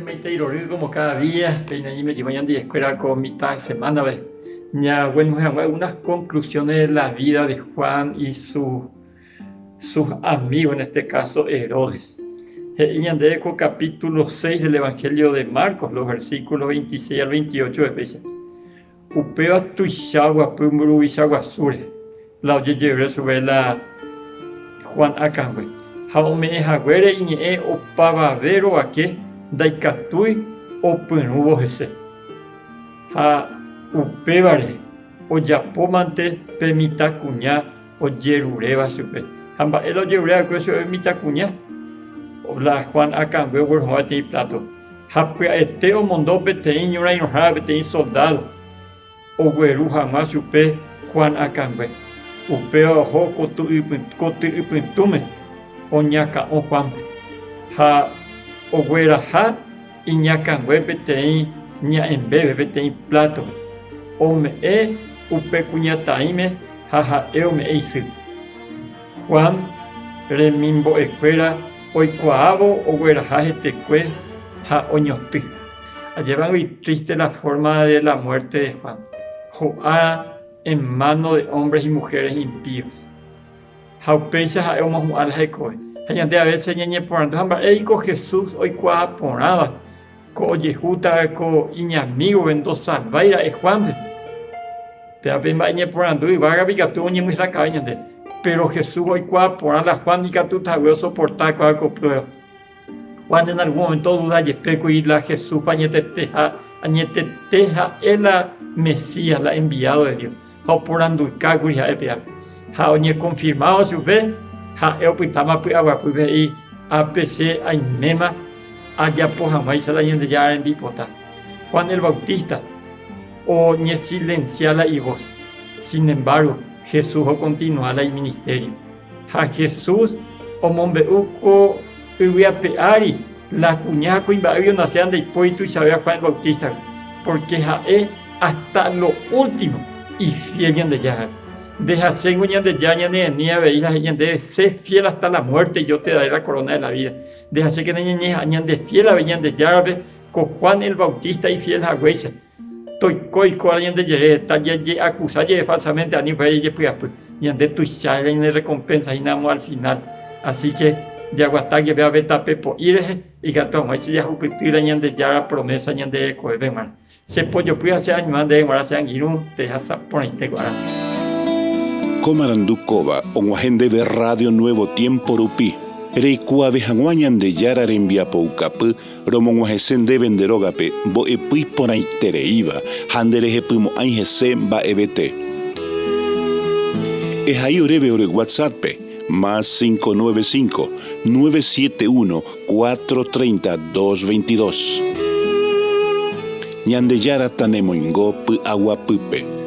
Che maitei rory como cada día, péina ñañeme'ẽva ñandivekuéra ko mitã semana-pe, ñaguenohẽ hag̃ua algunas conclusiones de la vida de Juan y sus sus amigos, en este caso Herodes. He'i ñandéve ko capítulo 6 del Evangelio de Marcos, los versículos 26 al 28 péicha. Upéva tuicha oguapy mburuvicha guasúre, la ojejerure chupe la Juan akãngue. Ha ome'ẽ haguére iñe'ẽ opavave rovake ndaikatúi opyrũvo hese. Ha upévare ojapo mante pe mitãkuña ojeruréva chupe. Ha mba'e la ojerure va'ekue chupe mitãkuña? La Juan akãngue ogueruhag̃ua peteĩ pláto. Ha pya'ete omondo peteĩ ñorairõhára peteĩ soldádo ogueru hag̃ua chupe Juan akãngue. Upéva oho koty ypytũme oñakã'o Juánpe, ha ogueraha iñakãngue peteĩ ña'ẽmbépe, peteĩ plátope. Ome'ẽ upe kuñataĩme ha ha'e ome'ẽ isy. Juan remimbo'ekuéra oikuaávo ogueraha hetekue ha oñotỹ. Ajévagui triste la forma de la muerte de Juan, ho'a en mano de hombres y mujeres impíos. Ha upéicha ha'e omohu'ã la hekove. Ha ñande a veces ñañeporandu ha mba'éiko Jesús oikuaa porãva Ko ojehúta ko iñamígope ndosalvái ra'e Juánpe. Péva pe mba'e ñeporandu yvágape ikatu oñemyesakãve ñande. Péro Jesús oikuaa porã la Juan ikatúta hague osoporta kóva ko pruéva. Juan en algún momento oduda jepe kuri la Jesúspa añeteteha, añetete ha'e la Mesías, la enviado de Dios. Ha oporanduka kuri ha'e pévape. Ha oñekonfirmávo chupe, ha'e opytáma py'aguapýpe he'i, Ápe che aiméma ajapo hag̃uáicha la Ñandejára rembipota. Juan el Bautista oñesilensia la ivós. Sin embargo, Jesús okontinua la iministério. Ha Jesús omombe'u ko yvy ape ári la kuña ha kuimba'égui onaséva ndaipóri tuichavéva Juan el Bautístagui, pórke ha'e hasta lo último ifiél Ñandejárape. Nde ha chéngo Ñandejára ñanerenói avei ha he'i ñandéve, Sé fiel hasta la muerte y yo te daré la corona de la vida. Nde ha chékena ñañeha'ã ñandefiél avei Ñandejárape ko Juan el Bautista ifiél haguéicha. Toiko oiko ára ñande jerére, tajajeakusa jeve falsamente ani upéva jajepy'apy. Ñande tuicha ñane recompensa hína amo al final. Así que jaguata jeve ave tape po'i rehe ikatu hag̃uáicha jahupyty la Ñandejára promesa ñande rekovépe g̃uarã. Che pojopy ha che añuã ndéve g̃uarã che angirũ, pehasa porãite ko ára. Ko marandu kóva og̃uahẽ ndéve Radio Nuevo Tiempo rupi, reikuaave hag̃ua Ñandejára rembiapoukapy Romog̃uahẽse ndéve nde rógape mbo'epy iporãitereíva ha nderehepymo'ãi hese mba'evete. Ehai oréve ore WhatsApp-pe, más 595, 971, 430, 222. Ñandejára tanemoingo py'aguapýpe.